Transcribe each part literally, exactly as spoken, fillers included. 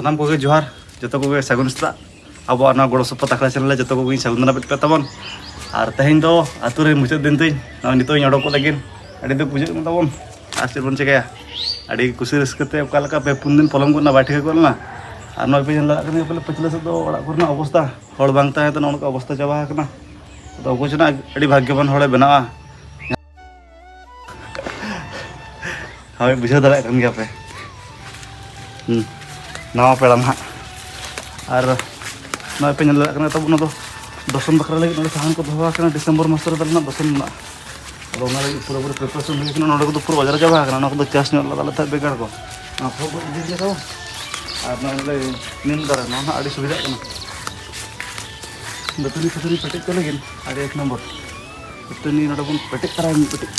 ᱥᱟᱱᱟᱢ ᱠᱚᱜᱮ ᱡᱚᱦᱟᱨ, ᱡᱚᱛᱚ ᱠᱚᱜᱮ ᱥᱟᱹᱜᱩᱱ ᱥᱮᱛᱟᱜ᱾ ᱟᱵᱚᱣᱟᱜ ᱱᱚᱣᱟ ᱜᱚᱲᱚ ᱥᱚᱯᱚᱦᱚᱫ ᱟᱠᱷᱲᱟ ᱪᱮᱱᱮᱞ ᱨᱮ ᱡᱚᱛᱚ ᱠᱚᱜᱮᱧ ᱥᱟᱹᱜᱩᱱ ᱫᱟᱨᱟᱢᱮᱫ ᱯᱮ ᱛᱟᱵᱚᱱ᱾ ᱟᱨ ᱛᱮᱦᱮᱧ ᱫᱚ ᱟᱹᱛᱩ ᱨᱮ ᱢᱩᱪᱟᱹᱫ ᱫᱤᱱ ᱛᱤᱧ, ᱱᱚᱜᱼᱚᱭ ᱱᱤᱛᱚᱜ ᱤᱧ ᱚᱰᱚᱠᱚᱜ ᱞᱟᱹᱜᱤᱫ᱾ ᱟᱹᱰᱤ ᱫᱩᱠ ᱵᱩᱡᱷᱟᱹᱜ ᱠᱟᱱ ᱛᱟᱵᱚᱱ, ᱟᱨ ᱪᱮᱫ ᱵᱚᱱ ᱪᱤᱠᱟᱹᱭᱟ? ᱟᱹᱰᱤ ᱠᱩᱥᱤ ᱨᱟᱹᱥᱠᱟᱹ ᱛᱮ ᱚᱠᱟ ᱞᱮᱠᱟ ᱯᱮ ᱯᱩᱱ ᱫᱤᱱ ᱯᱚᱞᱚᱢ ᱜᱚᱫ ᱮᱱᱟ, ᱵᱟᱭ ᱴᱷᱤᱠᱟᱹ ᱜᱚᱫ ᱞᱮᱱᱟ᱾ ᱟᱨ ᱱᱚᱜᱼᱚᱭ ᱯᱮ ᱧᱮᱞ ᱫᱟᱲᱮᱭᱟᱜ ᱠᱟᱱ ᱜᱮᱭᱟ ᱯᱟᱞᱮ ᱯᱟᱹᱪᱷᱞᱟᱹ ᱥᱮᱫ ᱫᱚ ᱚᱲᱟᱜ ᱠᱚᱨᱮᱱᱟᱜ ᱚᱵᱚᱥᱛᱟ, ᱦᱚᱲ ᱵᱟᱝ ᱛᱟᱦᱮᱸ ᱛᱮ ᱱᱚᱜᱼᱚ ᱱᱚᱝᱠᱟ ᱚᱵᱚᱥᱛᱟ ᱪᱟᱵᱟ ᱟᱠᱟᱱᱟ᱾ ᱟᱫᱚ ᱚᱠᱚᱭ ᱪᱚ ᱱᱟᱜ ᱟᱹᱰᱤ ᱵᱷᱟᱜᱽᱭᱚᱵᱟᱱ ᱦᱚᱲᱮ ᱵᱮᱱᱟᱜᱼᱟ᱾ ᱦᱳᱭ, ᱵᱩᱡᱷᱟᱹᱣ ᱫᱟᱲᱮᱭᱟᱜ ᱠᱟᱱ ᱜᱮᱭᱟ ᱯᱮ᱾ ᱦᱩᱸ, ᱱᱟᱣᱟ ᱯᱮᱲᱟ ᱱᱟᱦᱟᱜ᱾ ᱟᱨ ᱱᱚᱜᱼᱚᱭ ᱯᱮ ᱧᱮᱞ ᱫᱟᱲᱮᱭᱟᱜ ᱠᱟᱱᱟ, ᱛᱟᱵᱚ ᱚᱱᱟ ᱫᱚ ᱫᱚᱥᱚᱱ ᱵᱟᱠᱷᱨᱟ ᱞᱟᱹᱜᱤᱫ ᱱᱚᱰᱮ ᱥᱟᱦᱟᱱ ᱠᱚ ᱫᱚᱦᱚ ᱟᱠᱟᱱᱟ᱾ ᱰᱤᱥᱮᱢᱵᱚᱨ ᱢᱟᱥ ᱨᱮ ᱛᱟᱦᱚᱞᱮ ᱱᱟᱜ ᱫᱚᱥᱚᱱ ᱢᱮᱱᱟᱜᱼᱟ᱾ ᱟᱫᱚ ᱚᱱᱟ ᱞᱟᱹᱜᱤᱫ ᱯᱩᱨᱟᱹᱯᱩᱨᱤ ᱯᱨᱤᱯᱟᱨᱮᱥᱚᱱ ᱦᱩᱭ ᱠᱟᱱᱟ᱾ ᱱᱚᱰᱮ ᱠᱚᱫᱚ ᱯᱩᱨᱟᱹ ᱚᱡᱽᱨᱟ ᱪᱟᱵᱟ ᱟᱠᱟᱱᱟ, ᱚᱱᱟ ᱠᱚᱫᱚ ᱪᱟᱥ ᱧᱚᱜ ᱞᱟᱜᱟᱜ ᱞᱮᱠᱷᱟᱱ ᱵᱮᱸᱜᱟᱲ ᱠᱚ, ᱚᱱᱟ ᱠᱚ ᱜᱚᱡ ᱤᱫᱤ ᱠᱮᱫᱟ ᱠᱚ᱾ ᱟᱨ ᱱᱚᱜᱼᱚᱭ ᱱᱚᱰᱮ ᱱᱤᱢ ᱫᱟᱨᱮ, ᱱᱚᱣᱟ ᱦᱚᱸ ᱟᱹᱰᱤ ᱥᱩᱵᱤᱫᱷᱟᱜ ᱠᱟᱱᱟ᱾ ᱫᱟᱹᱛᱟᱹᱱᱤ ᱯᱷᱟᱹᱛᱟᱹᱱᱤ ᱯᱮᱴᱮᱡ ᱠᱚ ᱞᱟᱹᱜᱤᱫ ᱟᱹᱰᱤ ᱮᱠ ᱱᱚᱢᱵᱚᱨ᱾ ᱫᱟᱹᱛᱟᱹᱱᱤ ᱱᱚᱰᱮ ᱵᱚᱱ ᱯᱮᱴᱮᱡ ᱛᱟᱨᱟᱭᱟ ᱢᱤᱫ ᱯᱮᱴᱮᱡ᱾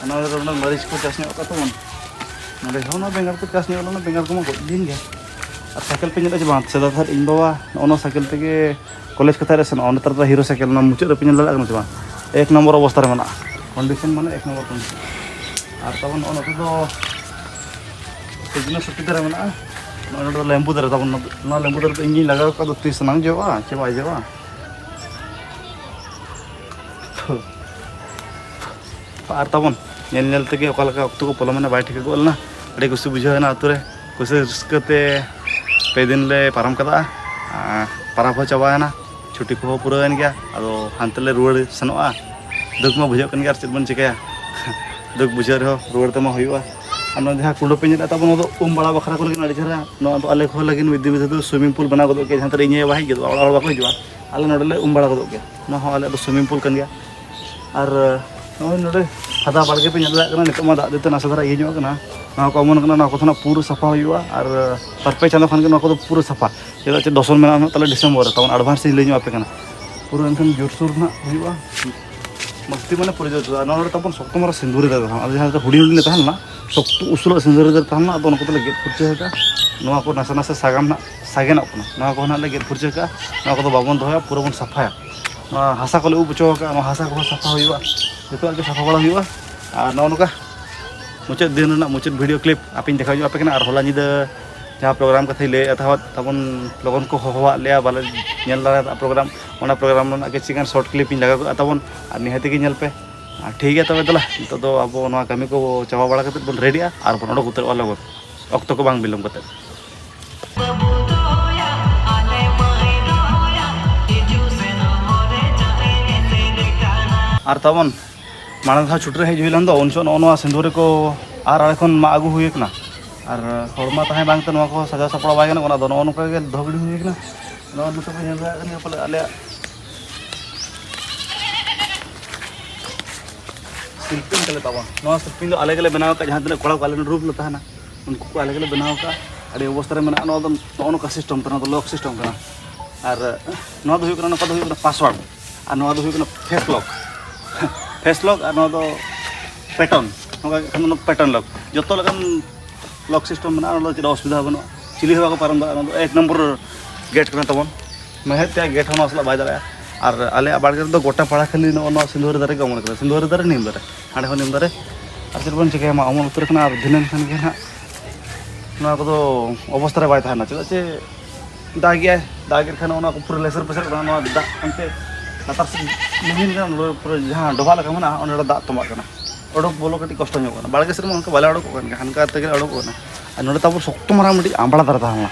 ᱚᱱᱟ ᱨᱮ ᱚᱱᱟ ᱢᱟᱹᱨᱤᱪ ᱠᱚ ᱪᱟᱥ ᱧᱚᱜ ᱟᱠᱟᱫ ᱛᱟᱵᱚᱱ᱾ ᱱᱚᱰᱮ ᱦᱚᱸ ᱚᱱᱟ ᱵᱮᱸᱜᱟᱲ ᱠᱚ ᱪᱟᱥ ᱧᱚᱜ ᱞᱮᱱᱟ, ᱵᱮᱸᱜᱟᱲ ᱠᱚᱢᱟ ᱜᱚᱡ ᱤᱫᱤᱭᱮᱱ ᱜᱮᱭᱟ᱾ ᱟᱨ ᱥᱟᱭᱠᱮᱞ ᱯᱮ ᱧᱮᱞᱮᱫᱼᱟ ᱪᱮ ᱵᱟᱝ? ᱥᱮᱫᱟᱭ ᱫᱷᱟᱨ ᱤᱧ ᱵᱟᱵᱟ ᱱᱚᱜᱼᱚ ᱱᱚᱣᱟ ᱥᱟᱭᱠᱮᱞ ᱛᱮᱜᱮ ᱠᱚᱞᱮᱡᱽ ᱠᱟᱛᱷᱟ ᱨᱮ ᱥᱮᱱᱚᱜᱼᱟ᱾ ᱱᱮᱛᱟᱨ ᱫᱚ ᱦᱤᱨᱳ ᱥᱟᱭᱠᱮᱞ, ᱚᱱᱟ ᱢᱩᱪᱟᱹᱫ ᱨᱮ ᱯᱮ ᱧᱮᱞ ᱫᱟᱲᱮᱭᱟᱜ ᱠᱟᱱᱟ ᱪᱮ ᱵᱟᱝ? ᱮᱠ ᱱᱚᱢᱵᱚᱨ ᱚᱵᱚᱥᱛᱟ ᱨᱮ ᱢᱮᱱᱟᱜᱼᱟ, ᱠᱚᱱᱰᱤᱥᱚᱱ ᱢᱟᱱᱮ ᱮᱠ ᱱᱚᱢᱵᱚᱨ ᱠᱚᱱᱰᱤᱥᱚᱱ᱾ ᱟᱨ ᱛᱟᱵᱚᱱ ᱱᱚᱜᱼᱚ ᱱᱚᱛᱮ ᱫᱚ ᱥᱚᱡᱽᱱᱟ ᱥᱩᱴᱤ ᱫᱟᱨᱮ ᱢᱮᱱᱟᱜᱼᱟ᱾ ᱱᱚᱜᱼᱚᱭ ᱱᱚᱰᱮ ᱫᱚ ᱞᱮᱢᱵᱩ ᱫᱟᱨᱮ ᱛᱟᱵᱚᱱ, ᱱᱚᱣᱟ ᱞᱮᱢᱵᱩ ᱫᱟᱨᱮ ᱫᱚ ᱤᱧ ᱜᱤᱧ ᱞᱟᱜᱟᱣ ᱠᱟᱜ, ᱫᱚ ᱛᱤᱥ ᱱᱟᱝ ᱡᱚᱜᱼᱟ ᱪᱮ ᱵᱟᱭ ᱡᱚᱜᱼᱟ᱾ ᱟᱨ ᱛᱟᱵᱚᱱ ᱧᱮᱞ ᱧᱮᱞ ᱛᱮᱜᱮ ᱚᱠᱟ ᱞᱮᱠᱟ ᱚᱠᱛᱚ ᱠᱚ ᱯᱚᱞᱚᱢᱮᱱᱟ, ᱵᱟᱭ ᱴᱷᱤᱠᱟᱹ ᱜᱚᱫ ᱞᱮᱱᱟ᱾ ᱟᱹᱰᱤ ᱠᱩᱥᱤ ᱵᱩᱡᱷᱟᱹᱣ ᱮᱱᱟ ᱟᱹᱛᱩ ᱨᱮ, ᱠᱩᱥᱤ ᱨᱟᱹᱥᱠᱟᱹ ᱛᱮ ᱯᱮ ᱫᱤᱱ ᱞᱮ ᱯᱟᱨᱚᱢ ᱠᱟᱫᱟ᱾ ᱟᱨ ᱯᱟᱨᱟᱵᱽ ᱦᱚᱸ ᱪᱟᱵᱟᱭᱮᱱᱟ, ᱪᱷᱩᱴᱤ ᱠᱚᱦᱚᱸ ᱯᱩᱨᱟᱹᱣᱮᱱ ᱜᱮᱭᱟ᱾ ᱟᱫᱚ ᱦᱟᱱᱛᱮ ᱞᱮ ᱨᱩᱣᱟᱹᱲ ᱥᱮᱱᱚᱜᱼᱟ᱾ ᱫᱩᱠ ᱢᱟ ᱵᱩᱡᱷᱟᱹᱜ ᱠᱟᱱ ᱜᱮᱭᱟ, ᱟᱨ ᱪᱮᱫ ᱵᱚᱱ ᱪᱤᱠᱟᱹᱭᱟ? ᱫᱩᱠ ᱵᱩᱡᱷᱟᱹᱣ ᱨᱮᱦᱚᱸ ᱨᱩᱣᱟᱹᱲ ᱛᱮᱢᱟ ᱦᱩᱭᱩᱜᱼᱟ᱾ ᱟᱨ ᱱᱚᱣᱟ ᱡᱟᱦᱟᱸ ᱠᱩᱰᱟᱹ ᱯᱮ ᱧᱮᱞᱮᱫ ᱛᱟᱵᱚᱱ, ᱱᱚᱣᱟ ᱫᱚ ᱩᱢ ᱵᱟᱲᱟ ᱵᱟᱠᱷᱨᱟ ᱠᱚ ᱞᱟᱹᱜᱤᱫ ᱟᱹᱰᱤ ᱪᱮᱦᱨᱟ᱾ ᱱᱚᱣᱟ ᱫᱚ ᱟᱞᱮ ᱠᱚ ᱞᱟᱹᱜᱤᱫ ᱢᱤᱫ ᱫᱤᱱ ᱢᱤᱫ ᱫᱷᱟᱣ ᱫᱚ ᱥᱩᱭᱢᱤᱝ ᱯᱩᱞ ᱵᱮᱱᱟᱣ ᱜᱚᱫᱚᱜ ᱜᱮᱭᱟ, ᱡᱟᱦᱟᱸ ᱛᱤᱱᱟᱹᱜ ᱤᱧ ᱟᱭᱳ ᱵᱟᱵᱟ ᱦᱮᱡ ᱜᱚᱫᱚᱜᱼᱟ, ᱚᱲᱟᱜ ᱦᱚᱲ ᱵᱟᱠᱚ ᱦᱤᱡᱩᱜᱼᱟ, ᱟᱞᱮ ᱱᱚᱰᱮ ᱞᱮ ᱩᱢ ᱵᱟᱲᱟ ᱜᱚᱫᱚᱜ ᱜᱮᱭᱟ᱾ ᱱᱚᱣᱟ ᱦᱚᱸ ᱟᱞᱮᱭᱟᱜ ᱫᱚ ᱥᱩᱭᱢᱤᱝ ᱯᱩᱞ ᱠᱟᱱ ᱜᱮᱭᱟ᱾ ᱟᱨ ᱱᱚᱜᱼᱚᱭ ᱱᱚᱰᱮ ᱯᱷᱟᱫᱟ ᱵᱟᱲᱜᱮ ᱯᱮ ᱧᱮᱞ ᱫᱟᱲᱮᱭᱟᱜ ᱠᱟᱱᱟ, ᱱᱤᱛᱚᱜ ᱢᱟ ᱫᱟᱜ ᱫᱤᱱ ᱛᱮ ᱱᱟᱥᱮ ᱫᱷᱟᱨᱟ ᱤᱭᱟᱹ ᱧᱚᱜ ᱠᱟᱱᱟ᱾ ᱱᱚᱣᱟ ᱠᱚ ᱚᱢᱚᱱ ᱠᱟᱱᱟ, ᱱᱚᱣᱟ ᱠᱚᱫᱚ ᱱᱟᱜ ᱯᱩᱨᱟᱹ ᱥᱟᱯᱷᱟ ᱦᱩᱭᱩᱜᱼᱟ᱾ ᱟᱨ ᱵᱟᱨ ᱯᱮ ᱪᱟᱸᱫᱳ ᱠᱷᱟᱱ ᱜᱮ ᱱᱚᱣᱟ ᱠᱚᱫᱚ ᱯᱩᱨᱟᱹ ᱥᱟᱯᱷᱟ᱾ ᱪᱮᱫᱟᱜ ᱪᱮ ᱫᱚᱥᱚᱱ ᱢᱮᱱᱟᱜᱼᱟ ᱱᱟᱜ ᱛᱟᱦᱞᱮ ᱰᱤᱥᱮᱢᱵᱚᱨ ᱨᱮ, ᱛᱟᱵᱚᱱ ᱮᱰᱵᱷᱟᱱᱥ ᱤᱧ ᱞᱟᱹᱭ ᱧᱚᱜ ᱟᱯᱮ ᱠᱟᱱᱟ᱾ ᱯᱩᱨᱟᱹ ᱮᱱᱠᱷᱟᱱ ᱡᱳᱨᱥᱳᱨ ᱱᱟᱜ ᱦᱩᱭᱩᱜᱼᱟ᱾ ᱢᱟᱥᱛᱤ ᱢᱟᱱᱮ ᱯᱩᱨᱟᱹ ᱡᱳᱨᱥᱳᱨ᱾ ᱟᱨ ᱱᱚᱣᱟ ᱱᱚᱰᱮ ᱛᱟᱵᱚᱱ ᱥᱚᱠᱛᱚ ᱢᱟᱨᱟᱝ ᱥᱤᱸᱫᱩᱨᱤ ᱫᱟᱨᱮ ᱛᱟᱦᱮᱸ ᱞᱮᱱᱟ, ᱟᱞᱮ ᱡᱟᱦᱟᱸ ᱨᱮ ᱦᱩᱰᱤᱧ ᱦᱩᱰᱤᱧ ᱞᱮ ᱛᱟᱦᱮᱸ ᱞᱮᱱᱟ, ᱥᱚᱠᱛᱚ ᱩᱥᱩᱞᱟᱜ ᱥᱤᱸᱫᱩᱨᱤ ᱫᱟᱨᱮ ᱛᱟᱦᱮᱸ ᱞᱮᱱᱟ᱾ ᱟᱫᱚ ᱚᱱᱟ ᱠᱚᱫᱚᱞᱮ ᱜᱮᱫ ᱯᱷᱩᱨᱪᱟᱹ ᱟᱠᱟᱫᱼᱟ᱾ ᱱᱚᱣᱟ ᱠᱚ ᱱᱟᱥᱮ ᱱᱟᱥᱮ ᱥᱟᱜᱮᱱᱚᱜ ᱠᱟᱱᱟ, ᱱᱚᱣᱟ ᱠᱚᱦᱚᱸ ᱱᱟᱜ ᱞᱮ ᱜᱮᱫ ᱯᱷᱩᱨᱪᱟᱹ ᱟᱠᱟᱫᱼᱟ᱾ ᱱᱚᱣᱟ ᱠᱚᱫᱚ ᱵᱟᱵᱚᱱ ᱫᱚᱦᱚᱭᱟ, ᱯᱩᱨᱟᱹ ᱵᱚᱱ ᱥᱟᱯᱷᱟᱭᱟ᱾ ᱱᱚᱣᱟ ᱦᱟᱥᱟ ᱠᱚᱞᱮ ᱩᱵ ᱦᱚᱪᱚ ᱟᱠᱟᱫᱼᱟ, ᱱᱚᱣᱟ ᱦᱟᱥᱟ ᱠᱚᱦᱚᱸ ᱥᱟᱯᱷᱟ ᱦᱩᱭᱩᱜᱼᱟ᱾ ᱡᱚᱛᱚᱣᱟᱜ ᱜᱮ ᱥᱟᱯᱷᱟ ᱵᱟᱲᱟ ᱦᱩᱭᱩᱜᱼᱟ᱾ ᱟᱨ ᱱᱚᱜᱼᱚ ᱱᱚᱝᱠᱟ ᱢᱩᱪᱟᱹᱫ ᱫᱤᱱ ᱨᱮᱱᱟᱜ ᱢᱩᱪᱟᱹᱫ ᱵᱷᱤᱰᱤᱭᱳ ᱠᱞᱤᱯ ᱟᱯᱮᱧ ᱫᱮᱠᱷᱟᱣ ᱧᱚᱜ ᱟᱯᱮ ᱠᱟᱱᱟ᱾ ᱟᱨ ᱦᱚᱞᱟ ᱧᱤᱫᱟᱹ ᱡᱟᱦᱟᱸ ᱯᱨᱳᱜᱨᱟᱢ ᱠᱟᱛᱷᱟᱧ ᱞᱟᱹᱭᱮᱫ ᱛᱟᱦᱮᱸᱫ, ᱛᱟᱵᱚᱱ ᱞᱚᱜᱚᱱ ᱠᱚ ᱦᱚᱦᱚᱣᱟᱫ ᱞᱮᱭᱟ, ᱵᱟᱞᱮ ᱧᱮᱞ ᱫᱟᱲᱮᱭᱟᱫᱟ ᱯᱨᱳᱜᱨᱟᱢ᱾ ᱚᱱᱟ ᱯᱨᱳᱜᱨᱟᱢ ᱨᱮᱱᱟᱜ ᱠᱤᱪᱷᱩ ᱜᱟᱱ ᱥᱚᱨᱴ ᱠᱞᱤᱯ ᱤᱧ ᱞᱟᱜᱟᱣ ᱠᱟᱜᱼᱟ ᱛᱟᱵᱚᱱ, ᱟᱨ ᱱᱤᱦᱟᱹᱛ ᱜᱮ ᱧᱮᱞ ᱯᱮ᱾ ᱟᱨ ᱴᱷᱤᱠ ᱜᱮᱭᱟ, ᱛᱚᱵᱮ ᱫᱮᱞᱟ, ᱱᱤᱛᱚᱜ ᱫᱚ ᱟᱵᱚ ᱱᱚᱣᱟ ᱠᱟᱹᱢᱤ ᱠᱚ ᱪᱟᱵᱟ ᱵᱟᱲᱟ ᱠᱟᱛᱮᱫ ᱵᱚᱱ ᱨᱮᱰᱤᱜᱼᱟ ᱟᱨ ᱵᱚᱱ ᱚᱰᱚᱠ ᱩᱛᱟᱹᱨᱚᱜᱼᱟ ᱞᱚᱜᱚᱱ, ᱚᱠᱛᱚ ᱠᱚ ᱵᱟᱝ ᱵᱤᱞᱚᱢ ᱠᱟᱛᱮᱫ᱾ ᱟᱨ ᱛᱟᱵᱚᱱ ᱢᱟᱲᱟᱝ ᱫᱷᱟᱣ ᱪᱷᱩᱴᱤ ᱨᱮ ᱦᱮᱡ ᱦᱩᱭ ᱞᱮᱱ ᱫᱚ, ᱩᱱ ᱡᱚᱠᱷᱚᱱ ᱱᱚᱜᱼᱚ ᱱᱚᱣᱟ ᱥᱤᱸᱫᱩᱨᱤ ᱠᱚ ᱟᱨ ᱟᱲᱮ ᱠᱷᱚᱱ ᱢᱟᱜ ᱟᱹᱜᱩ ᱦᱩᱭ ᱠᱟᱱᱟ᱾ ᱟᱨ ᱦᱚᱲ ᱢᱟ ᱛᱟᱦᱮᱸ ᱵᱟᱝᱛᱮ ᱱᱚᱣᱟ ᱠᱚ ᱥᱟᱡᱟᱣ ᱥᱟᱯᱲᱟᱣ ᱵᱟᱭ ᱜᱟᱱᱚᱜ ᱠᱟᱱᱟ᱾ ᱟᱫᱚ ᱱᱚᱜᱼᱚ ᱱᱚᱝᱠᱟ ᱜᱮ ᱫᱚᱦᱚ ᱜᱤᱰᱤ ᱦᱩᱭ ᱠᱟᱱᱟ᱾ ᱱᱚᱣᱟ ᱱᱚᱛᱮ ᱯᱮ ᱧᱮᱞ ᱫᱟᱲᱮᱭᱟᱜ ᱠᱟᱱ ᱜᱮᱭᱟ ᱯᱟᱞᱮ ᱟᱞᱮᱭᱟᱜ ᱥᱤᱞᱯᱤᱧ ᱛᱟᱞᱮ ᱛᱟᱵᱚᱱ᱾ ᱱᱚᱣᱟ ᱥᱤᱞᱯᱤᱧ ᱫᱚ ᱟᱞᱮ ᱜᱮᱞᱮ ᱵᱮᱱᱟᱣ ᱟᱠᱟᱫ, ᱡᱟᱦᱟᱸ ᱛᱤᱱᱟᱹᱜ ᱠᱚᱲᱟ ᱠᱚ ᱟᱞᱮ ᱨᱮᱱ ᱨᱩᱯ ᱞᱮ ᱛᱟᱦᱮᱱᱟ, ᱩᱱᱠᱩ ᱠᱚ ᱟᱞᱮ ᱜᱮᱞᱮ ᱵᱮᱱᱟᱣ ᱟᱠᱟᱫᱼᱟ᱾ ᱟᱹᱰᱤ ᱚᱵᱚᱥᱛᱟ ᱨᱮ ᱢᱮᱱᱟᱜᱼᱟ᱾ ᱱᱚᱣᱟ ᱫᱚ ᱱᱚᱜᱼᱚ ᱱᱚᱝᱠᱟ ᱥᱤᱥᱴᱮᱢ ᱠᱟᱱᱟ, ᱱᱚᱣᱟ ᱫᱚ ᱞᱚᱠ ᱥᱤᱥᱴᱮᱢ ᱠᱟᱱᱟ᱾ ᱟᱨ ᱱᱚᱣᱟ ᱫᱚ ᱦᱩᱭᱩᱜ ᱠᱟᱱᱟ, ᱱᱚᱝᱠᱟ ᱫᱚ ᱦᱩᱭᱩᱜ ᱠᱟᱱᱟ ᱯᱟᱥᱣᱟᱨᱰ, ᱟᱨ ᱱᱚᱣᱟ ᱫᱚ ᱦᱩᱭᱩᱜ ᱠᱟᱱᱟ ᱯᱷᱮᱥ ᱞᱚᱠ᱾ ᱯᱷᱮᱥ ᱞᱚᱠ, ᱟᱨ ᱱᱚᱣᱟ ᱫᱚ ᱯᱮᱴᱟᱨᱱ, ᱱᱚᱝᱠᱟ ᱠᱷᱟᱱ ᱫᱚ ᱯᱮᱴᱟᱨᱱ ᱞᱚᱠ᱾ ᱡᱚᱛᱚ ᱞᱮᱠᱟᱱ ᱞᱚᱠ ᱥᱤᱥᱴᱮᱢ ᱢᱮᱱᱟᱜᱼᱟ, ᱚᱱᱟ ᱫᱚ ᱪᱮᱫ ᱦᱚᱸ ᱚᱥᱩᱵᱤᱫᱷᱟ ᱵᱟᱹᱱᱩᱜᱼᱟ, ᱪᱤᱞᱤ ᱦᱚᱸ ᱵᱟᱠᱚ ᱯᱟᱨᱚᱢ ᱫᱟᱲᱮᱭᱟᱜᱼᱟ᱾ ᱚᱱᱟ ᱫᱚ ᱮᱠ ᱱᱚᱢᱵᱚᱨ ᱜᱮᱴ ᱠᱟᱱᱟ ᱛᱟᱵᱚᱱ, ᱢᱮᱬᱦᱮᱫ ᱛᱮ ᱜᱮᱴ ᱦᱚᱸ ᱱᱚᱣᱟ ᱥᱟᱞᱟᱜ ᱵᱟᱭ ᱫᱟᱲᱮᱭᱟᱜᱼᱟ᱾ ᱟᱨ ᱟᱞᱮᱭᱟᱜ ᱵᱟᱲᱜᱮ ᱨᱮᱫᱚ ᱜᱚᱴᱟ ᱯᱟᱲᱟ ᱠᱷᱟᱹᱞᱤ ᱱᱚᱜᱼᱚ ᱱᱚᱣᱟ ᱥᱤᱸᱫᱩᱣᱟᱹᱨᱤ ᱫᱟᱨᱮ ᱜᱮ ᱚᱢᱚᱱ ᱠᱟᱱᱟ, ᱥᱤᱸᱫᱩᱣᱟᱹᱨᱤ ᱫᱟᱨᱮ, ᱱᱤᱢ ᱫᱟᱨᱮ, ᱦᱟᱸᱰᱮ ᱦᱚᱸ ᱱᱤᱢ ᱫᱟᱨᱮ᱾ ᱟᱨ ᱪᱮᱫ ᱵᱚᱱ ᱪᱤᱠᱟᱹᱭᱟ ᱢᱟ, ᱚᱢᱚᱱ ᱩᱛᱟᱹᱨ ᱠᱟᱱᱟ, ᱟᱨ ᱫᱷᱤᱱᱟᱹᱝ ᱠᱷᱟᱱ ᱜᱮ ᱱᱟᱦᱟᱜ ᱱᱚᱣᱟ ᱠᱚᱫᱚ ᱚᱵᱚᱥᱛᱟ ᱨᱮ ᱵᱟᱭ ᱛᱟᱦᱮᱱᱟ, ᱪᱮᱫᱟᱜ ᱪᱮ ᱫᱟᱜᱮᱜᱼᱟᱭ, ᱫᱟᱜᱮᱫ ᱠᱷᱟᱱ ᱚᱱᱟ ᱠᱚ ᱯᱩᱨᱟᱹ ᱞᱮᱥᱮᱨ ᱯᱮᱥᱮᱨ ᱠᱟᱱᱟ, ᱱᱚᱣᱟ ᱫᱟᱜ ᱦᱟᱱᱛᱮ ᱞᱟᱛᱟᱨ ᱥᱮᱫ ᱞᱤᱸᱜᱤᱱ ᱠᱟᱱᱟ, ᱱᱚᱰᱮ ᱯᱩᱨᱟᱹ ᱡᱟᱦᱟᱸ ᱰᱚᱵᱷᱟᱜ ᱞᱮᱠᱟ ᱢᱮᱱᱟᱜᱼᱟ, ᱚᱸᱰᱮ ᱫᱟᱜ ᱛᱚᱸᱵᱟᱜ ᱠᱟᱱᱟ᱾ ᱚᱰᱚᱠ ᱵᱚᱞᱚ ᱠᱟᱹᱴᱤᱡ ᱠᱚᱥᱴᱚ ᱧᱚᱜ ᱠᱟᱱᱟ᱾ ᱵᱟᱲᱜᱮ ᱥᱮᱫ ᱢᱟ ᱚᱱᱠᱟ ᱵᱟᱞᱮ ᱚᱰᱚᱠᱚᱜ ᱠᱟᱱ ᱜᱮᱭᱟ, ᱦᱟᱱᱠᱟ ᱛᱮᱜᱮ ᱞᱮ ᱚᱰᱚᱠᱚᱜ ᱠᱟᱱᱟ᱾ ᱟᱨ ᱱᱚᱰᱮ ᱛᱟᱵᱚ ᱥᱚᱠᱛᱚ ᱢᱟᱨᱟᱝ ᱢᱤᱫᱴᱤᱡ ᱟᱢᱵᱽᱲᱟ ᱫᱟᱨᱮ ᱛᱟᱦᱮᱸ ᱞᱮᱱᱟ,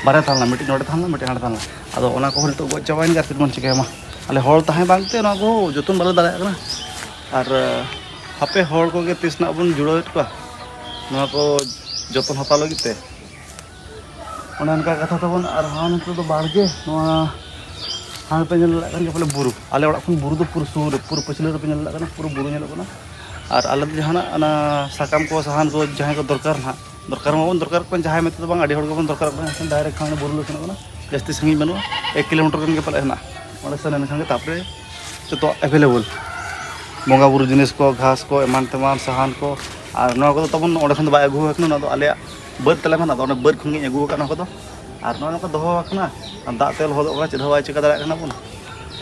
ᱵᱟᱨᱭᱟ ᱛᱟᱦᱮᱸ ᱞᱮᱱᱟ, ᱢᱤᱫᱴᱤᱡ ᱱᱚᱰᱮ ᱛᱟᱦᱮᱸ ᱞᱮᱱᱟ, ᱢᱤᱫᱴᱤᱡ ᱦᱟᱸᱰᱮ ᱛᱟᱦᱮᱸ ᱞᱮᱱᱟ᱾ ᱟᱫᱚ ᱚᱱᱟ ᱠᱚᱦᱚᱸ ᱱᱤᱛᱚᱜ ᱜᱚᱡ ᱪᱟᱵᱟᱭᱮᱱ ᱜᱮᱭᱟ, ᱟᱨ ᱪᱮᱫ ᱵᱚᱱ ᱪᱤᱠᱟᱹᱭᱟ ᱢᱟ? ᱟᱞᱮ ᱦᱚᱲ ᱛᱟᱦᱮᱸ ᱵᱟᱝᱛᱮ ᱱᱚᱣᱟ ᱠᱚ ᱡᱚᱛᱚᱱ ᱵᱟᱞᱮ ᱫᱟᱲᱮᱭᱟᱜ ᱠᱟᱱᱟ᱾ ᱟᱨ ᱦᱟᱯᱮ ᱦᱚᱲ ᱠᱚᱜᱮ ᱛᱤᱥ ᱱᱟᱜ ᱵᱚᱱ ᱡᱩᱲᱟᱹᱣᱮᱫ ᱠᱚᱣᱟ ᱱᱚᱣᱟ ᱠᱚ ᱡᱚᱛᱚᱱ ᱦᱟᱛᱟᱣ ᱞᱟᱹᱜᱤᱫ ᱛᱮ᱾ ᱚᱱᱮ ᱚᱱᱠᱟ ᱠᱟᱛᱷᱟ ᱛᱟᱵᱚᱱ᱾ ᱟᱨ ᱦᱟᱱᱟ ᱱᱤᱛᱚᱜ ᱫᱚ ᱵᱟᱲᱜᱮ, ᱱᱚᱣᱟ ᱦᱟᱱᱟ ᱯᱮ ᱧᱮᱞ ᱫᱟᱲᱮᱭᱟᱜ ᱠᱟᱱ ᱜᱮᱭᱟ ᱯᱟᱞᱮ ᱵᱩᱨᱩ, ᱟᱞᱮ ᱚᱲᱟᱜ ᱠᱷᱚᱱ ᱵᱩᱨᱩ ᱫᱚ ᱯᱩᱨᱟᱹ ᱥᱩᱨ ᱨᱮ, ᱯᱩᱨᱟᱹ ᱯᱟᱹᱪᱷᱞᱟᱹ ᱨᱮᱯᱮ ᱧᱮᱞ ᱫᱟᱲᱮᱭᱟᱜ ᱠᱟᱱᱟ, ᱯᱩᱨᱟᱹ ᱵᱩᱨᱩ ᱧᱮᱞᱚᱜ ᱠᱟᱱᱟ᱾ ᱟᱨ ᱟᱞᱮ ᱫᱚ ᱡᱟᱦᱟᱱᱟᱜ ᱚᱱᱟ ᱥᱟᱠᱟᱢ ᱠᱚ, ᱥᱟᱦᱟᱱ ᱠᱚ ᱡᱟᱦᱟᱸᱭ ᱠᱚ ᱫᱚᱨᱠᱟᱨ ᱱᱟᱦᱟᱜ, ᱫᱚᱨᱠᱟᱨ ᱢᱟᱵᱚᱱ ᱫᱚᱨᱠᱟᱨᱚᱜ ᱠᱟᱱ, ᱡᱟᱦᱟᱸᱭ ᱢᱮᱱᱛᱮ ᱫᱚ ᱵᱟᱝ, ᱟᱹᱰᱤ ᱦᱚᱲ ᱜᱮᱵᱚᱱ ᱫᱚᱨᱠᱟᱨᱚᱜ ᱠᱟᱱᱟ, ᱮᱱᱠᱷᱟᱱ ᱰᱟᱭᱨᱮᱠᱴ ᱠᱷᱟᱱ ᱵᱩᱨᱩ ᱞᱮ ᱥᱮᱱᱚᱜ ᱠᱟᱱᱟ᱾ ᱡᱟᱹᱥᱛᱤ ᱥᱟᱺᱜᱤᱧ ᱵᱟᱹᱱᱩᱜᱼᱟ, ᱮᱠ ᱠᱤᱞᱳᱢᱤᱴᱟᱨ ᱜᱟᱱ ᱜᱮ ᱯᱟᱞᱮ ᱦᱮᱱᱟᱜᱼᱟ᱾ ᱚᱸᱰᱮ ᱥᱮᱱ ᱞᱮᱱᱠᱷᱟᱱ ᱜᱮ ᱛᱟᱨᱯᱚᱨᱮ ᱡᱚᱛᱚ ᱮᱵᱮᱞᱮᱵᱮᱞ ᱵᱚᱸᱜᱟ ᱵᱩᱨᱩ ᱡᱤᱱᱤᱥ ᱠᱚ, ᱜᱷᱟᱥ ᱠᱚ, ᱮᱢᱟᱱ ᱛᱮᱢᱟᱱ, ᱥᱟᱦᱟᱱ ᱠᱚ᱾ ᱟᱨ ᱱᱚᱣᱟ ᱠᱚᱫᱚ ᱛᱟᱵᱚᱱ ᱚᱸᱰᱮ ᱠᱷᱚᱱ ᱫᱚ ᱵᱟᱭ ᱟᱹᱜᱩ ᱟᱠᱟᱱᱟ, ᱱᱚᱣᱟ ᱫᱚ ᱟᱞᱮᱭᱟᱜ ᱵᱟᱹᱫᱽ ᱛᱟᱞᱮ ᱠᱷᱚᱱ, ᱟᱫᱚ ᱚᱸᱰᱮ ᱵᱟᱹᱫᱽ ᱠᱷᱚᱱ ᱜᱤᱧ ᱟᱹᱜᱩ ᱟᱠᱟᱫ ᱱᱚᱣᱟ ᱠᱚᱫᱚ᱾ ᱟᱨ ᱱᱚᱜᱼᱚᱭ ᱱᱚᱝᱠᱟ ᱫᱚᱦᱚ ᱟᱠᱟᱱᱟ, ᱟᱨ ᱫᱟᱜ ᱛᱮ ᱞᱚᱦᱚᱫᱚᱜ ᱠᱟᱱᱟ, ᱪᱮᱫ ᱦᱚᱸ ᱵᱟᱭ ᱪᱤᱠᱟᱹ ᱫᱟᱲᱮᱭᱟᱜ ᱠᱟᱱᱟ ᱵᱚᱱ᱾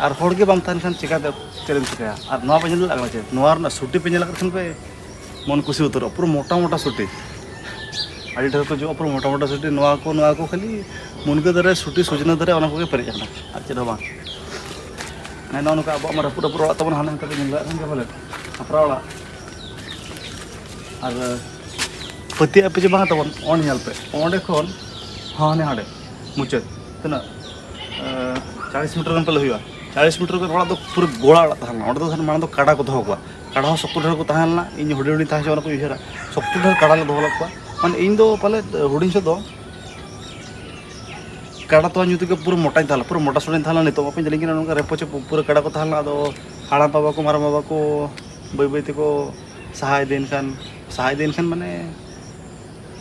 ᱟᱨ ᱦᱚᱲ ᱜᱮ ᱵᱟᱢ ᱛᱟᱦᱮᱱ ᱠᱷᱟᱱ ᱪᱤᱠᱟᱹᱛᱮ ᱪᱮᱫ ᱮᱢ ᱪᱤᱠᱟᱹᱭᱟ? ᱟᱨ ᱱᱚᱣᱟ ᱯᱮ ᱧᱮᱞ ᱫᱟᱲᱮᱭᱟᱜ ᱠᱟᱱᱟ ᱪᱮ? ᱱᱚᱣᱟ ᱨᱮᱱᱟᱜ ᱥᱩᱴᱤ ᱯᱮ ᱧᱮᱞ ᱟᱠᱟᱫ ᱠᱷᱟᱱ ᱯᱮ ᱢᱚᱱ ᱠᱩᱥᱤ ᱩᱛᱟᱹᱨᱚᱜᱼᱟ, ᱯᱩᱨᱟᱹ ᱢᱚᱴᱟ ᱢᱚᱴᱟ ᱥᱩᱴᱤ᱾ ᱟᱹᱰᱤ ᱰᱷᱮᱨ ᱠᱚ ᱦᱤᱡᱩᱜᱼᱟ, ᱯᱩᱨᱟᱹ ᱢᱚᱴᱟ ᱢᱚᱴᱟ ᱥᱩᱴᱤ, ᱱᱚᱣᱟ ᱠᱚ, ᱱᱚᱣᱟ ᱠᱚ ᱠᱷᱟᱹᱞᱤ ᱢᱩᱱᱜᱟᱹ ᱫᱟᱨᱮ, ᱥᱩᱴᱤ, ᱥᱚᱡᱽᱱᱟ ᱫᱟᱨᱮ, ᱚᱱᱟ ᱠᱚᱜᱮ ᱯᱮᱨᱮᱡ ᱟᱠᱟᱱᱟ, ᱟᱨ ᱪᱮᱫ ᱦᱚᱸ ᱵᱟᱝ᱾ ᱦᱮᱸ, ᱱᱚᱜᱼᱚ ᱱᱚᱝᱠᱟ ᱟᱵᱚᱣᱟᱜ ᱢᱟ ᱨᱟᱹᱯᱩᱫ ᱨᱟᱹᱯᱩᱫ ᱚᱲᱟᱜ ᱛᱟᱵᱚᱱ, ᱦᱟᱱᱮ ᱦᱟᱱᱛᱮ ᱯᱮ ᱧᱮᱞ ᱫᱟᱲᱮᱭᱟᱜ ᱠᱟᱱ ᱜᱮᱭᱟ ᱯᱟᱞᱮ, ᱠᱷᱟᱯᱨᱟ ᱚᱲᱟᱜ᱾ ᱟᱨ ᱯᱟᱹᱛᱭᱟᱹᱜ ᱟᱯᱮ ᱪᱮ ᱵᱟᱝ ᱛᱟᱵᱚᱱ, ᱚᱸᱰᱮ ᱧᱮᱞ ᱯᱮ, ᱚᱸᱰᱮ ᱠᱷᱚᱱ ᱦᱟᱱᱮ ᱦᱟᱸᱰᱮ ᱢᱩᱪᱟᱹᱫ ᱛᱤᱱᱟᱹᱜ, ᱮᱸ, ᱪᱟᱞᱤᱥ ᱢᱤᱴᱟᱨ ᱜᱟᱱ ᱯᱟᱞᱮ ᱦᱩᱭᱩᱜᱼᱟ᱾ ᱪᱟᱞᱤᱥ ᱢᱤᱴᱟᱨ ᱜᱟᱱ ᱚᱲᱟᱜ ᱫᱚ ᱯᱩᱨᱟᱹ ᱜᱚᱲᱟ ᱚᱲᱟᱜ ᱛᱟᱦᱮᱸ ᱞᱮᱱᱟ᱾ ᱚᱸᱰᱮ ᱫᱚ ᱢᱟᱲᱟᱝ ᱫᱚ ᱠᱟᱰᱟ ᱠᱚ ᱫᱚᱦᱚ ᱠᱚᱣᱟ, ᱠᱟᱰᱟ ᱦᱚᱸ ᱥᱚᱠᱛᱚ ᱰᱷᱮᱨ ᱠᱚ ᱛᱟᱦᱮᱸ ᱞᱮᱱᱟ᱾ ᱤᱧ ᱦᱩᱰᱤᱧ ᱦᱩᱰᱤᱧ ᱛᱟᱦᱮᱸ ᱡᱚᱠᱷᱚᱱ ᱠᱚ ᱩᱭᱦᱟᱹᱨᱟ, ᱥᱚᱠᱛᱚ ᱰᱷᱮᱨ ᱠᱟᱰᱟ ᱞᱮ ᱫᱚᱦᱚ ᱞᱮᱫ ᱠᱚᱣᱟ᱾ ᱢᱟᱱᱮ ᱤᱧ ᱫᱚ ᱯᱟᱞᱮ ᱦᱩᱰᱤᱧ ᱥᱮᱫ ᱫᱚ ᱠᱟᱰᱟ ᱛᱚᱣᱟ ᱧᱩ ᱛᱮᱜᱮ ᱯᱩᱨᱟᱹ ᱢᱚᱴᱟᱧ ᱛᱟᱦᱮᱸ ᱞᱮᱱᱟ, ᱯᱩᱨᱟᱹ ᱢᱚᱴᱟ ᱥᱚᱲᱮᱧ ᱛᱟᱦᱮᱸ ᱞᱮᱱᱟ᱾ ᱱᱤᱛᱚᱜ ᱢᱟᱯᱮ ᱧᱮᱞᱤᱧ ᱠᱟᱱᱟ ᱱᱚᱝᱠᱟ ᱨᱮᱯᱚ ᱪᱮᱯᱚ ᱯᱩᱨᱟᱹ ᱠᱟᱰᱟ ᱠᱚ ᱛᱟᱦᱮᱸ ᱞᱮᱱᱟ᱾ ᱟᱫᱚ ᱦᱟᱲᱟᱢ ᱵᱟᱵᱟ ᱠᱚ, ᱢᱟᱨᱟᱝ ᱵᱟᱵᱟ ᱠᱚ ᱵᱟᱹᱭ ᱵᱟᱹᱭ ᱛᱮᱠᱚ ᱥᱟᱦᱟ ᱤᱫᱤᱭᱮᱱ ᱠᱷᱟᱱ, ᱥᱟᱦᱟ ᱤᱫᱤᱭᱮᱱ ᱠᱷᱟᱱ ᱢᱟᱱᱮ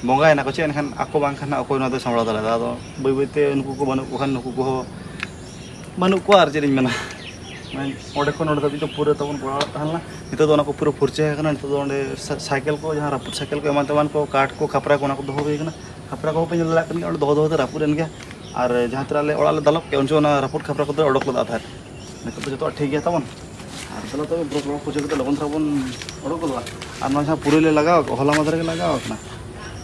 ᱵᱚᱸᱜᱟᱭᱮᱱᱟ ᱠᱚ ᱪᱮᱫ, ᱮᱱᱠᱷᱟᱱ ᱟᱠᱚ ᱵᱟᱝᱠᱷᱟᱱ ᱚᱠᱚᱭ ᱱᱚᱣᱟ ᱫᱚᱭ ᱥᱟᱢᱵᱲᱟᱣ ᱫᱟᱲᱮᱭᱟᱫᱟ᱾ ᱟᱫᱚ ᱵᱟᱹᱭ ᱵᱟᱹᱭᱛᱮ ᱩᱱᱠᱩ ᱠᱚ ᱵᱟᱹᱱᱩᱜ ᱠᱚ ᱠᱷᱟᱱ ᱱᱩᱠᱩ ᱠᱚᱦᱚᱸ ᱵᱟᱹᱱᱩᱜ ᱠᱚᱣᱟ, ᱟᱨ ᱪᱮᱫ ᱤᱧ ᱢᱮᱱᱟ᱾ ᱢᱟᱱᱮ ᱚᱸᱰᱮ ᱠᱷᱚᱱ ᱱᱚᱸᱰᱮ ᱫᱷᱟᱹᱵᱤᱡ ᱫᱚ ᱯᱩᱨᱟᱹ ᱛᱟᱵᱚᱱ ᱜᱚᱲᱟ ᱚᱲᱟᱜ ᱛᱟᱦᱮᱸ ᱞᱮᱱᱟ᱾ ᱱᱤᱛᱚᱜ ᱫᱚ ᱚᱱᱟ ᱠᱚ ᱯᱩᱨᱟᱹ ᱯᱷᱩᱨᱪᱟᱹ ᱟᱠᱟᱱᱟ᱾ ᱱᱤᱛᱚᱜ ᱫᱚ ᱚᱸᱰᱮ ᱥᱟ-, ᱥᱟᱭᱠᱮᱞ ᱠᱚ, ᱡᱟᱦᱟᱸ ᱨᱟᱹᱯᱩᱫ ᱥᱟᱭᱠᱮᱞ ᱠᱚ ᱮᱢᱟᱱ ᱛᱮᱢᱟᱱ ᱠᱚ, ᱠᱟᱴ ᱠᱚ, ᱠᱷᱟᱯᱨᱟ ᱠᱚ, ᱚᱱᱟ ᱠᱚ ᱫᱚᱦᱚ ᱦᱩᱭ ᱟᱠᱟᱱᱟ᱾ ᱠᱷᱟᱯᱨᱟ ᱠᱚᱦᱚᱸ ᱯᱮ ᱧᱮᱞ ᱫᱟᱲᱮᱭᱟᱜ ᱠᱟᱱ ᱜᱮᱭᱟ, ᱚᱸᱰᱮ ᱫᱚᱦᱚ ᱫᱚᱦᱚ ᱛᱮ ᱨᱟᱹᱯᱩᱫ ᱮᱱ ᱜᱮᱭᱟ᱾ ᱟᱨ ᱡᱟᱦᱟᱸ ᱛᱤᱱᱟᱹᱜ ᱟᱞᱮ ᱚᱲᱟᱜ ᱞᱮ ᱫᱟᱞᱚᱵ ᱠᱮᱫ, ᱩᱱ ᱡᱚᱠᱷᱚᱱ ᱚᱱᱟ ᱨᱟᱹᱯᱩᱫ ᱠᱷᱟᱯᱨᱟ ᱠᱚᱫᱚ ᱚᱰᱚᱠ ᱞᱮᱫᱟ ᱛᱟᱦᱮᱸᱫ᱾ ᱱᱤᱛᱚᱜ ᱫᱚ ᱡᱚᱛᱚᱣᱟᱜ ᱴᱷᱤᱠ ᱜᱮᱭᱟ ᱛᱟᱵᱚᱱ᱾ ᱟᱨ ᱫᱮᱞᱟ ᱛᱚᱵᱮ ᱵᱨᱚᱥ ᱵᱟᱲᱟ ᱯᱩᱡᱟᱹ ᱠᱟᱛᱮ ᱞᱚᱜᱚᱱ ᱫᱷᱟᱨᱟ ᱵᱚᱱ ᱚᱰᱚᱠ ᱜᱚᱫᱚᱜᱼᱟ᱾ ᱟᱨ ᱱᱚᱣᱟ ᱡᱟᱦᱟᱸ ᱯᱩᱨᱟᱹᱭ ᱞᱮ ᱞᱟᱜᱟᱣ ᱟᱠᱟᱫ, ᱦᱚᱞᱟ ᱢᱟᱫᱷᱮᱨ ᱜᱮ ᱞᱟᱜᱟᱣ ᱟᱠᱟᱱᱟ,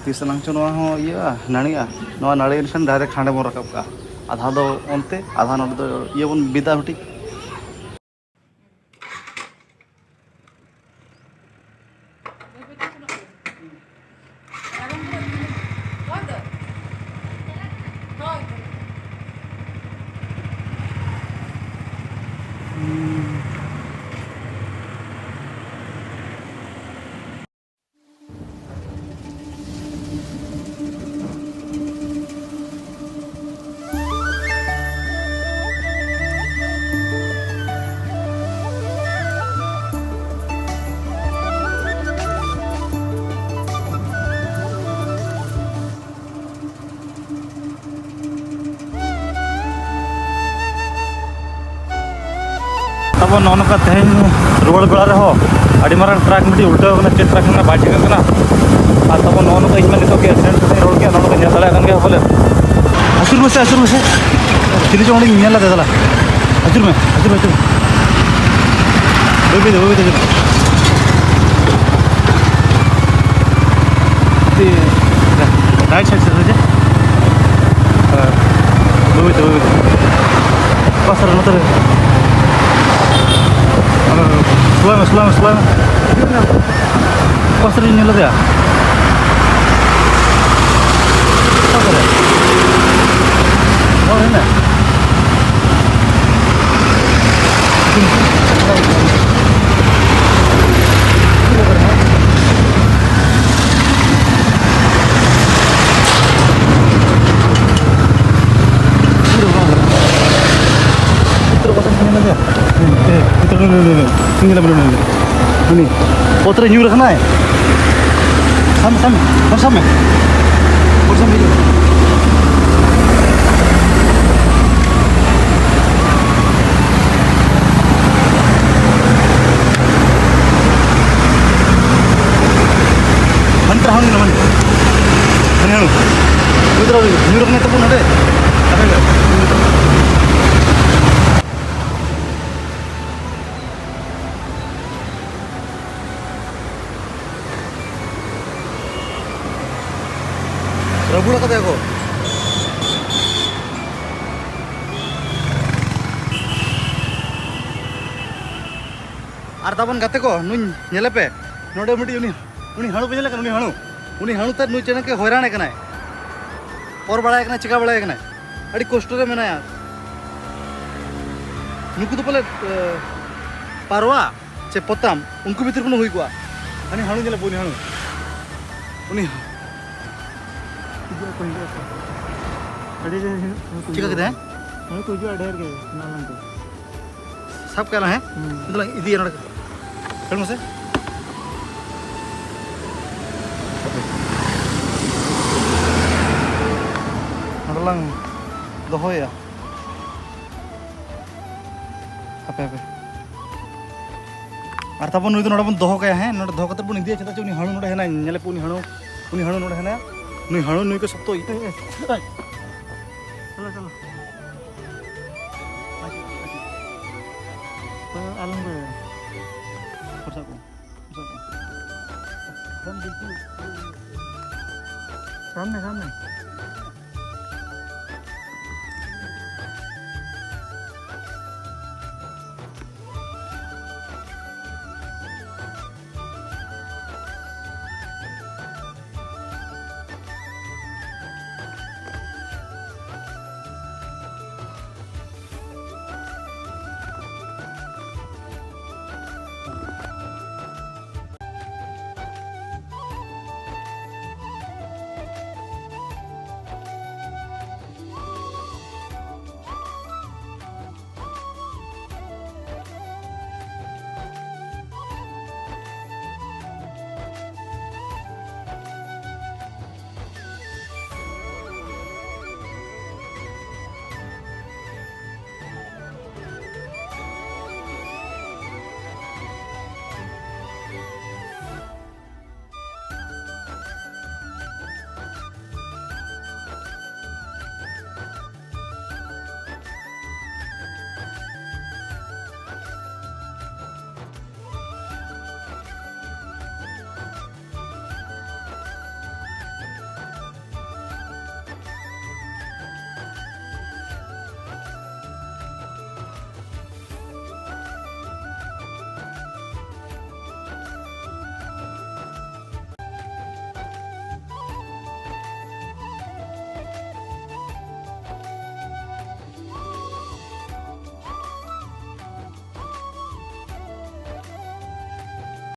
ᱛᱤᱥ ᱮᱱᱟᱝ ᱪᱚ ᱱᱚᱣᱟ ᱦᱚᱸ ᱤᱭᱟᱹᱜᱼᱟ, ᱱᱟᱹᱲᱤᱜᱼᱟ᱾ ᱱᱚᱣᱟ ᱱᱟᱹᱲᱤ ᱮᱱᱠᱷᱟᱱ ᱰᱟᱭᱨᱮᱠᱴ ᱦᱟᱸᱰᱮ ᱵᱚᱱ ᱨᱟᱠᱟᱵ ᱠᱟᱜᱼᱟ, ᱟᱫᱷᱟ ᱫᱚ ᱚᱱᱛᱮ, ᱟᱫᱷᱟ ᱱᱚᱰᱮ ᱫᱚ ᱤᱭᱟᱹ ᱵᱚᱱ ᱵᱤᱫᱟ ᱢᱤᱫᱴᱤᱡ᱾ ᱛᱟᱵᱚᱱ ᱱᱚᱜᱼᱚ ᱱᱚᱝᱠᱟ ᱛᱮᱦᱮᱧ ᱨᱩᱣᱟᱹᱲ ᱵᱮᱲᱟ ᱨᱮᱦᱚᱸ ᱟᱹᱰᱤ ᱢᱟᱨᱟᱝ ᱴᱨᱟᱠ ᱢᱤᱫᱴᱤᱡ ᱩᱞᱴᱟᱹᱣ ᱟᱠᱟᱱᱟ, ᱪᱮᱫ ᱴᱨᱟᱠ ᱠᱟᱱᱟ ᱵᱟᱭ ᱴᱷᱤᱠᱟᱹᱜ ᱠᱟᱱᱟ᱾ ᱟᱨ ᱛᱟᱵᱚᱱ ᱱᱚᱜᱼᱚ ᱱᱚᱝᱠᱟ ᱤᱧ ᱢᱟ ᱱᱤᱛᱚᱜ ᱜᱮ ᱮᱠᱥᱤᱰᱮᱱᱴ ᱠᱟᱛᱮᱧ ᱨᱚᱲ ᱠᱮᱫ, ᱱᱚᱜᱼᱚ ᱱᱚᱝᱠᱟ ᱧᱮᱞ ᱫᱟᱲᱮᱭᱟᱜ ᱠᱟᱱ ᱜᱮᱭᱟ ᱵᱚᱞᱮ᱾ ᱟᱹᱪᱩᱨ ᱢᱮᱥᱮ, ᱟᱹᱪᱩᱨ ᱢᱮᱥᱮ, ᱪᱤᱞᱤ ᱪᱚᱝ ᱚᱸᱰᱮᱧ ᱧᱮᱞ ᱞᱮᱫᱮ, ᱫᱮᱞᱟ ᱟᱹᱪᱩᱨ ᱢᱮ, ᱟᱹᱪᱩᱨ ᱢᱮ, ᱟᱹᱪᱩᱨ ᱢᱮ, ᱵᱟᱹᱭ ᱵᱟᱹᱭ ᱛᱮ, ᱵᱟᱹᱭ ᱵᱟᱹᱭ ᱛᱮ ᱟᱹᱪᱩᱨ ᱢᱮ᱾ ᱨᱟᱭᱤᱴ ᱥᱟᱭᱤᱰ ᱥᱮᱫ ᱨᱮ ᱡᱮ᱾ ᱦᱮᱸ᱾ ᱵᱟᱹᱭ ᱵᱟᱹᱭ ᱛᱮ, ᱵᱟᱹᱭ ᱵᱟᱹᱭ ᱛᱮ᱾ ᱚᱠᱟ ᱥᱮᱫ ᱨᱮ? ᱱᱚᱛᱮ ᱨᱮ᱾ ᱥᱞᱳᱭ ᱢᱮ, ᱥᱞᱳᱭ ᱢᱮ, ᱥᱞᱳᱭ ᱢᱮ᱾ ᱚᱠᱟ ᱥᱮᱫ ᱨᱮᱧ ᱧᱮᱞ ᱞᱮᱫᱮᱭᱟ? ᱚᱠᱟ ᱥᱮᱫ ᱨᱮ? ᱦᱚᱲ ᱦᱮᱱᱟᱭ? ᱩᱱᱤ ᱚᱛ ᱨᱮ ᱧᱩᱨ ᱟᱠᱟᱱᱟᱭ᱾ ᱥᱟᱵ ᱢᱮ, ᱥᱟᱵ ᱢᱮ, ᱦᱚᱲ ᱥᱟᱵ ᱢᱮ᱾ ᱦᱚᱲ ᱥᱟᱵ ᱢᱮ, ᱦᱤᱡᱩᱜ ᱢᱮ᱾ ᱦᱟᱱᱛᱮ ᱨᱮ ᱦᱟᱹᱬᱩ ᱢᱮᱱᱟᱜᱼᱟ, ᱦᱟᱹᱬᱩ᱾ ᱦᱟᱹᱬᱩ, ᱦᱟᱹᱬᱩ᱾ ᱩᱱᱤ ᱫᱚ ᱧᱩᱨ ᱟᱠᱟᱱᱟᱭ ᱛᱟᱵᱚᱱ ᱱᱚᱰᱮ᱾ ᱟᱨᱮ, ᱨᱟᱹᱵᱩᱲ ᱟᱠᱟᱫᱮᱭᱟ ᱠᱚ᱾ ᱟᱨ ᱛᱟᱵᱚᱱ ᱜᱟᱛᱮ ᱠᱚ, ᱱᱩᱭ ᱧᱮᱞᱮ ᱯᱮ, ᱱᱚᱰᱮ ᱢᱤᱫᱴᱤᱡ ᱩᱱᱤ, ᱩᱱᱤ ᱦᱟᱹᱬᱩ ᱯᱮ ᱧᱮᱞᱮ ᱠᱟᱱᱟ? ᱩᱱᱤ ᱦᱟᱹᱬᱩ, ᱩᱱᱤ ᱦᱟᱹᱬᱩ ᱛᱮᱫ ᱱᱩᱭ ᱪᱮᱬᱮ ᱠᱮ ᱦᱚᱭᱨᱟᱱᱮ ᱠᱟᱱᱟᱭ, ᱚᱨ ᱵᱟᱲᱟᱭᱮ ᱠᱟᱱᱟᱭ, ᱪᱤᱠᱟ ᱵᱟᱲᱟᱭᱮ ᱠᱟᱱᱟᱭ, ᱟᱹᱰᱤ ᱠᱚᱥᱴᱚ ᱨᱮ ᱢᱮᱱᱟᱭᱟ᱾ ᱱᱩᱠᱩ ᱫᱚ ᱯᱟᱞᱮ, ᱮ, ᱯᱟᱨᱣᱟ ᱪᱮ ᱯᱚᱛᱟᱢ, ᱩᱱᱠᱩ ᱵᱷᱤᱛᱤᱨ ᱠᱷᱚᱱ ᱦᱩᱭ ᱠᱚᱜᱼᱟ᱾ ᱦᱟᱹᱱᱤ ᱦᱟᱹᱬᱩ ᱧᱮᱞᱮ ᱯᱮ, ᱩᱱᱤ ᱦᱟᱹᱬᱩ, ᱩᱱᱤ ᱦᱤᱡᱩᱜ ᱟᱠᱚ, ᱦᱤᱡᱩᱜ ᱟᱠᱚ᱾ ᱟᱹᱰᱤ ᱰᱷᱮᱨ ᱦᱤᱡᱩᱜ ᱟᱠᱚ, ᱪᱤᱠᱟᱹ ᱠᱮᱫᱟᱭ? ᱦᱟᱹᱬᱩ ᱠᱚ ᱦᱤᱡᱩᱜᱼᱟ ᱰᱷᱮᱨ ᱜᱮ, ᱚᱱᱟ ᱢᱮᱱᱛᱮ᱾ ᱥᱟᱵ ᱠᱟᱭᱟᱞᱟᱝ, ᱦᱮᱸ? ᱦᱩᱸ᱾ ᱫᱮᱞᱟᱝ ᱤᱫᱤᱭᱟ ᱱᱚᱰᱮ᱾ ᱠᱷᱟᱹᱲ ᱢᱮᱥᱮ᱾ ᱱᱚᱰᱮ ᱞᱟᱝ ᱫᱚᱦᱚᱭᱟ᱾ ᱦᱟᱯᱮ, ᱦᱟᱯᱮ᱾ ᱟᱨ ᱛᱟᱨᱯᱚᱨ ᱱᱩᱭ ᱫᱚ ᱱᱚᱰᱮ ᱵᱚᱱ ᱫᱚᱦᱚ ᱠᱟᱭᱟ, ᱦᱮᱸ? ᱱᱚᱰᱮ ᱫᱚᱦᱚ ᱠᱟᱛᱮ ᱵᱚᱱ ᱤᱫᱤᱭᱟ᱾ ᱪᱮᱫᱟᱜ ᱪᱮ ᱩᱱᱤ ᱦᱟᱹᱬᱩ ᱱᱚᱰᱮ ᱦᱮᱱᱟᱭ, ᱧᱮᱞᱮ ᱯᱮ, ᱩᱱᱤ ᱦᱟᱹᱬᱩ, ᱩᱱᱤ ᱦᱟᱹᱬᱩ ᱱᱚᱰᱮ ᱦᱮᱱᱟᱭᱟ᱾ ᱱᱩᱭ ᱦᱟᱹᱬᱩ, ᱱᱩᱭ ᱠᱚ ᱥᱚᱠᱛᱚ ᱤᱭᱟᱹ᱾ ᱮᱭ, ᱮᱭ᱾ ᱪᱚᱞᱚ, ᱪᱚᱞᱚ᱾ ᱛᱚ, ᱟᱞᱚᱢ ᱨᱚᱲᱟ᱾ ᱯᱷᱚᱨᱥᱟ ᱠᱚ, ᱯᱷᱚᱨᱥᱟ ᱠᱚ᱾ ᱵᱟᱢ ᱵᱤᱞᱠᱩᱞ᱾ ᱥᱟᱵ ᱢᱮ, ᱥᱟᱵ ᱢᱮ᱾